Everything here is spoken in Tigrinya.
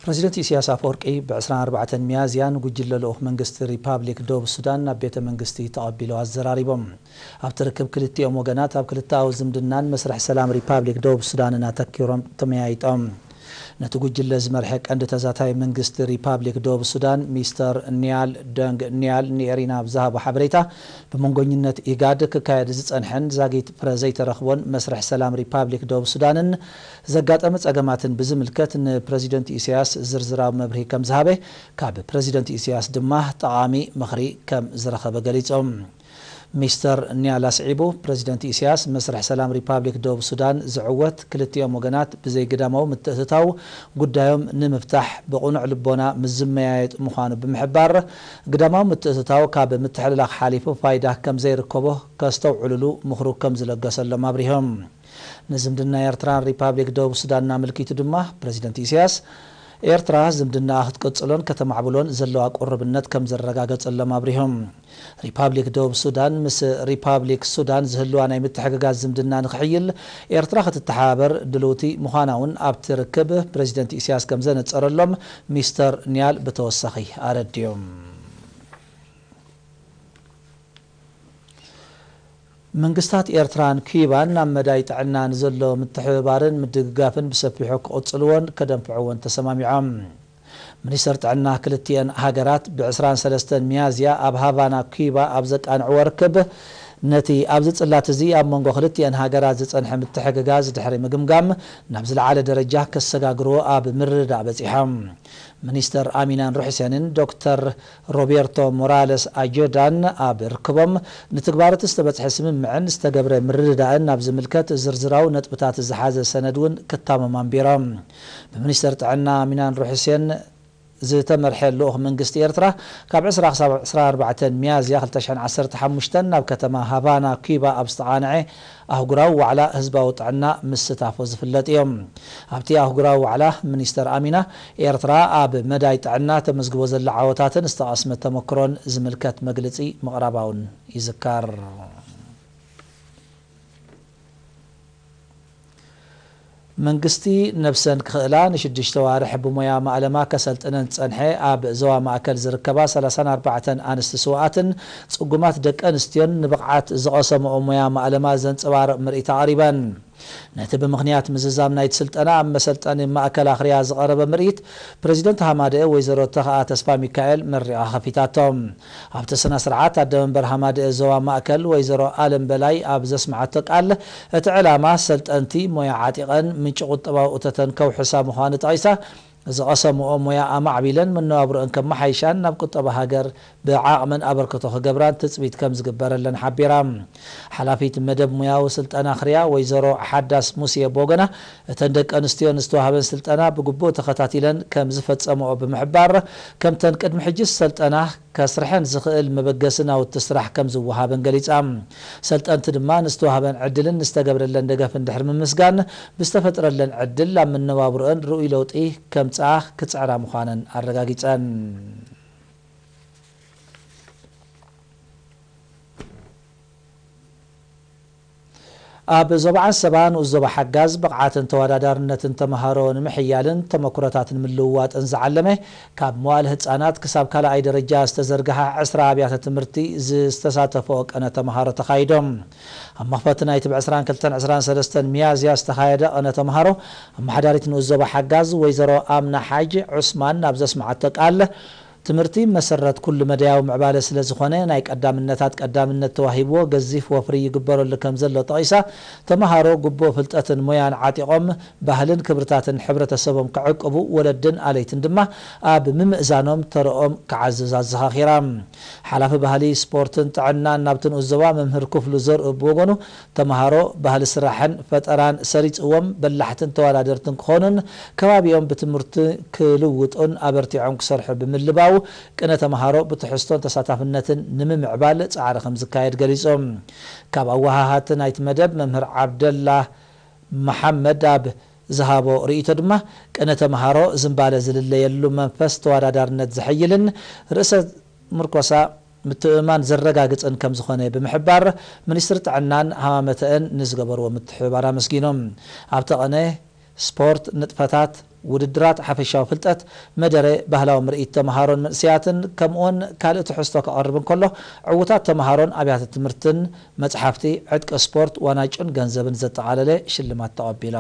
ፕረዚደንት ኢሳያስ ኣፈወርቂ ብ ዕስራን ኣርባዕተን ሚያዝያ ንጉጅለ ልኡኽ መንግስቲ ሪፓብሊክ ደቡብ ሱዳን ናብ ቤተ መንግስቲ ተቐቢሉ ኣዘራሪቦም። ኣብቲ ርክብ ክልቲኦም ወገናት ኣብ ክልተኣዊ ዝምድናን መስርሕ ሰላም ሪፓብሊክ ደቡብ ሱዳንን ኣተኪሮም ተመያይጦም። ነቲ ጉጅለ ዝመርሐ ቀንዲ ተዛታይ መንግስቲ ሪፓብሊክ ደቡብ ሱዳን ሚስተር ኒያል ደንግ ኒያል ንኤሪና ኣብ ዝሃቦ ሓበሬታ፣ ብመንጎኝነት ኢጋድ ክካየድ ዝጸንሐን ዛጊት ፍረ ዘይተረኽቦን መስርሕ ሰላም ሪፓብሊክ ደቡብ ሱዳንን ዘጋጠመ ጸገማትን ብዝምልከት ንፕረዚደንት ኢሳያስ ዝርዝራዊ መብርሂ ከም ዝሃበ፣ ካብ ፕረዚደንት ኢሳያስ ድማ ጠቓሚ ምኽሪ ከም ዝረኸበ ገሊጾም። ሚስተር ኒያል ኣስዒቡ፣ ፕረዚደንት ኢሳያስ መስርሕ ሰላም ሪፓብሊክ ደቡብ ሱዳን ዝዕወት ክልቲኦም ወገናት ብዘይ ግዳማዊ ምትእትታው ጉዳዮም ንምፍታሕ ብቕኑዕ ልቦና ምስ ዝመያየጡ ምዃኑ ብምሕባር፣ ግዳማዊ ምትእትታው ካብ ምትሕልላኽ ሓሊፉ ፋይዳ ከም ዘይርከቦ ከስተውዕሉሉ ምኽሩ ከም ዝለገሰሎም ኣብሪሆም። ንዝምድና ኤርትራን ሪፓብሊክ ደቡብ ሱዳንን ኣመልኪቱ ድማ ፕረዚደንት ኢሳያስ፣ ኤርትራ ዝምድናኣ ክትቅጽሎን ከተማዕብሎን ዘለዋ ቁርብነት ከም ዘረጋገጸሎም ኣብሪሆም። ሪፓብሊክ ደቡብ ሱዳን ምስ ሪፓብሊክ ሱዳን ዝህልዋ ናይ ምትሕግጋዝ ዝምድና ንክሕይል ኤርትራ ክትተሓባበር ድልውቲ ምዃና እውን ኣብቲ ርክብ ፕረዚደንት ኢሳያስ ከም ዘነጸረሎም ሚስተር ኒያል ብተወሳኺ ኣረዲዮም። መንግስታት ኤርትራን ኪዩባን ኣብ መዳይ ጥዕና ንዘሎ ምትሕብባርን ምድግጋፍን ብሰፊሑ ክቕጽልዎን ከደንፍዕዎን ተሰማሚዖም። ሚኒስተር ጥዕና ክልቲኤን ሃገራት ብ ዕስራን ሰለስተን ሚያዝያ ኣብ ሃቫና ኪዩባ ኣብ ዘቃንዕዎ ርክብ፣ ነቲ ኣብዚ ጽላት እዚ ኣብ መንጎ ክልቲኤን ሃገራት ዝጸንሐ ምትሕግጋዝ ድሕሪ ምግምጋም፣ ናብ ዝለዓለ ደረጃ ከሰጋግርዎ ኣብ ምርድዳእ በጺሖም። ሚኒስተር ኣሚናን ሩሕሴንን ዶክተር ሮቤርቶ ሞራለስ ኣጆዳን ኣብ ርክቦም፣ ንትግባረ እቲ ዝተበጽሐ ስምምዕን ዝተገብረ ምርድዳእን ናብ ዝምልከት ዝርዝራዊ ነጥብታት ዝሓዘ ሰነድ እውን ክታመም ኣንቢሮም። ብሚኒስተር ጥዕና ኣሚናን ሩሕሴን ዝተመርሐ ልኡኽ መንግስቲ ኤርትራ፣ ካብ ዕስራ ክሳብ ዕስራን ኣርባዕተን ሚያዝያ ክልተ ሽሕን ዓሰርተ ሓሙሽተን ናብ ከተማ ሃቫና ኪዩባ ኣብ ዝተቓንዐ ኣህጉራዊ ዋዕላ ህዝባዊ ጥዕና ምስታፉ ዝፍለጥ እዩ። ኣብቲ ኣህጉራዊ ዋዕላ፣ ሚኒስተር ኣሚና፣ ኤርትራ ኣብ መዳይ ጥዕና ተመዝግቦ ዘላ ዓወታትን ዝተቐስመ ተመክሮን ዝምልከት መግልጺ ምቕራባ እውን ይዝከር። መንግስቲ ነብሰን ክኽእላ ንሽዱሽተ ዋርሕ ብሞያ ማእለማ ከሰልጥነን ዝጸንሐ ኣብ ዞባ ማእከል ዝርከባ ሰላሳን ኣርባዕተን ኣንስቲ ስውኣትን ጽጉማት ደቂ ኣንስትዮን ንብቕዓት ዝቐሰምኦ ሞያ ማእለማ ዘንጸባርቕ ምርኢት ኣቕሪበን። ነቲ ብምኽንያት ምዝዛም ናይቲ ስልጠና ኣብ መሰልጠኒ ማእከል ኣኽርያ ዝቐረበ ምርኢት ፕረዚደንት ሃማደኤ ወይዘሮ ተኽኣ ተስፋ ሚካኤል መሪቓ ከፊታቶ። ኣብቲ ስነ ስርዓት ኣደ መንበር ሃማደኤ ዞባ ማእከል ወይዘሮ ኣለም በላይ ኣብ ዘስምዓቶ ቃል፣ እቲ ዕላማ ሰልጠንቲ ሞያ ዓጢቐን ምንጪ ቁጠባዊ እቶተን ከውሕሳ ምዃኑ ጠቒሳ፣ ዝቐሰምኦ ሞያ ኣማዕቢለን መነባብሮአን ከመሓይሻን ናብ ቁጠባ ሃገር ብዓቕመን ኣበርክቶ ክገብራን ትጽቢት ከም ዝግበረለን ሓቢራ። ሓላፊት መደብ ሞያዊ ስልጠና ኣኽርያ ወይዘሮ ሓዳስ ሙሴ ቦገና፣ እተን ደቂ ኣንስትዮ ንዝተዋህበን ስልጠና ብግቡእ ተኸታቲለን ከም ዝፈጸምኦ ብምሕባር፣ ከምተን ቅድሚ ሕጂ ሰልጠና ከስርሐን ዝኽእል መበገሲ ናውቲ ስራሕ ከም ዝወሃበን ገሊጻ። ሰልጠንቲ ድማ ንዝተዋህበን ዕድልን ንዝተገብረለን ደገፍን ድሕሪ ምምስጋን፣ ብዝተፈጥረለን ዕድል ኣብ መነባብሮአን ርኡይ ለውጢ ከምጽኣ ክጽዕራ ምዃነን ኣረጋጊጸን። ኣብ ዞባ ዓንሰባ ንኡስ ዞባ ሓጋዝ ብቕዓትን ተወዳዳርነትን ተምሃሮ ንምሕያልን ተመኩሮታት ንምልውዋጥን ዝዓለመ፣ ካብ መዋእለ ህጻናት ክሳብ ካልኣይ ደረጃ ዝተዘርግሐ ዕስራ ኣብያተ ትምህርቲ ዝተሳተፈኦ ቅነ ተምሃሮ ተኻይዶም። ኣብ መኽፈቲ ናይቲ ብ ዕስራን ክልተን ዕስራን ሰለስተን ሚያዝያ ዝተኻየደ ቅነ ተምሃሮ፣ ኣመሓዳሪት ንኡስ ዞባ ሓጋዝ ወይዘሮ ኣምና ሓጅ ዑስማን ኣብ ዘስምዓቶ ቃል፣ ትምህርቲ መሰረት ኩሉ መዳያዊ ምዕባለ ስለ ዝኾነ፣ ናይ ቀዳምነታት ቀዳምነት ተዋሂብዎ ገዚፍ ወፍሪ ይግበረሉ ከም ዘሎ ጠቒሳ፣ ተምሃሮ ግቡእ ፍልጠትን ሞያን ዓጢቖም ባህልን ክብርታትን ሕብረተሰቦም ክዕቅቡ፣ ወለድን ኣለይትን ድማ ኣብ ምምእዛኖም ተረኦም ክዓዝዝ ኣዘኻኺራ። ሓላፊ ባህሊ፣ ስፖርትን ጥዕናን ናብቲ ንኡስ ዞባ መምህር ክፍሉ ዘርኡ ብወገኑ፣ ተምሃሮ ባህሊ ስራሕን ፈጠራን ሰሪጽዎም በላሕትን ተወዳደርትን ክኾኑን ከባቢኦም ብትምህርቲ ክልውጡን ኣበርቲዖም ክሰርሑ ብምልባው፣ ቅነ ተምሃሮ ብትሕዝቶን ተሳታፍነትን ንምምዕባል ጻዕሪ ከም ዝካየድ ገሊጹ። ካብ ኣወሃሃድቲ ናይቲ መደብ መምህር ዓብደላ መሓመድ ኣብ ዝሃቦ ርእይቶ ድማ፣ ቅነ ተምሃሮ ዝምባለ ዝልለየሉ መንፈስ ተወዳዳርነት ዘሐይልን ርእሰ ምርኮሳ ምትእምማን ዘረጋግጽን ከም ዝኾነ ብምሕባር፣ ሚኒስትሪ ጥዕናን ሃማመተአን ንዝገበርዎ ምትሕብባር ኣመስጊኖም። ኣብቲ ቅነ፣ ስፖርት፣ ንጥፈታት፣ ውድድራት ሓፈሻዊ ፍልጠት፣ መደረ ባህላዊ ምርኢት ተምሃሮን መንእሰያትን ከምኡውን ካልእ ትሕዝቶ ከቐርብ እንከሎ፣ ዕዉታት ተምሃሮን ኣብያተ ትምህርትን መጽሓፍቲ፣ ዕጥቂ ስፖርት፣ ዋናጩን ገንዘብን ዘጠቓለለ ሽልማት ተቐቢሎም።